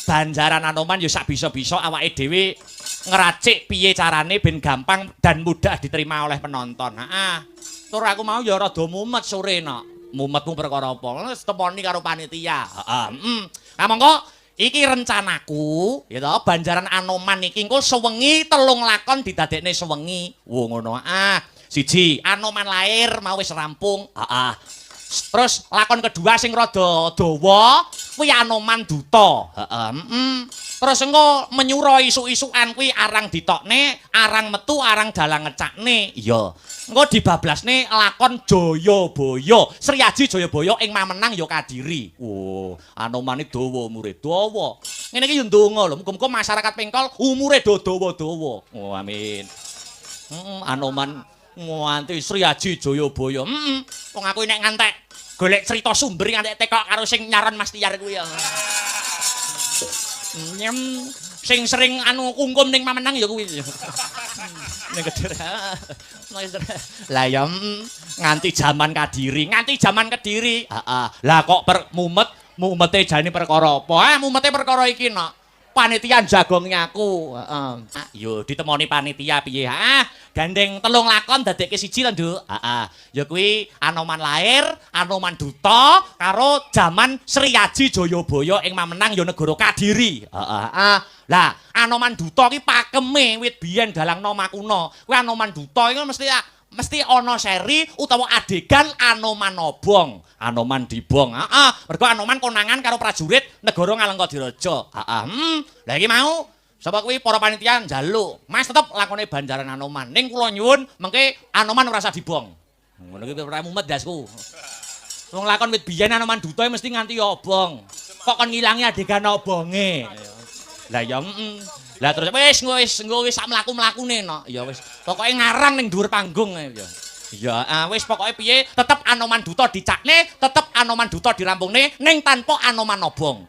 Banjaran Anoman ya sak bisa-bisa awake dhewe ngeracik piye carane ben gampang dan mudah diterima oleh penonton. Heeh. Tur aku mau ya rada mumet sore nok. Mumetmu perkara apa? Wis temoni karo panitia. Heeh. Heeh. Kamangka iki rencanaku, ya toh, Banjaran Anoman iki engko sewengi telung lakon didadekne sewengi. Wo ngono. Ah, siji Anoman lahir mau wis rampung. Heeh. Terus lakon kedua sing rada dawa kuwi Anoman Duta. Heeh, heeh. Terus engko menyura isuk-isukan kuwi arang ditokne, arang metu, arang dalang ngecakne. Iya. Engko dibablasne lakon Jayabaya. Sri Aji Jayabaya ing Mamenang ya Kadiri. Oh, Anomane dawa umure dawa. Ngene iki yo ndonga lho, muga-muga masyarakat Pengkol umure do dawa-dawa. Oh, amin. Heeh, Anoman nganti Sri Aji Jayabaya. Heeh. Wong aku nek ngantek golek cerita sumber ngantek tekok karo sing nyaron Mas Tiar kuwi ya. Nyem sing sering anu kungkum ning Mamenang ya kuwi. Ning Kediri. Lah ya nganti jaman Kadiri, nganti jaman Kediri. Heeh. Lah kok per mumet, mumete jane perkara apa? Ah, mumete perkara iki nok. Panitia jagongi aku. Heeh. Yo ditemoni panitia piye? Ah, gandeng telung lakon dadekke siji to, Nduk. Heeh. Ya kuwi Anoman lahir, Anoman Duta karo jaman Sri Aji Jayabaya ing Mamenang ya negara Kadiri. Heeh. Heeh. Lah, Anoman Duta ki pakeme wit biyen dalang Nomakuna. Kuwi Anoman Duta iku mesti mesti ana seri utawa adegan Anoman obong, Anoman dibong. Heeh, mergo Anoman konangan karo prajurit negara Ngalengka Diraja. Heeh. Lah iki mau sapa kuwi para panitia njaluk, "Mas, tetep lakone Banjaran Anoman. Ning kula nyuwun mengke Anoman ora usah dibong." Ngono ki ora mumet ndasku. Wong lakon wit biyen Anoman Duta mesti nganti obong. Kok kon ngilangi adegan obonge? Lah ya heeh. Lah terus wis wis engko wis sak mlaku-mlakune no. Ya wis pokoke ngarang ning dhuwur panggung ya. Ya ah, wis pokoke piye tetep Anoman Duta dicakne, tetep Anoman Duta dirampungne ning tanpa Anoman obong.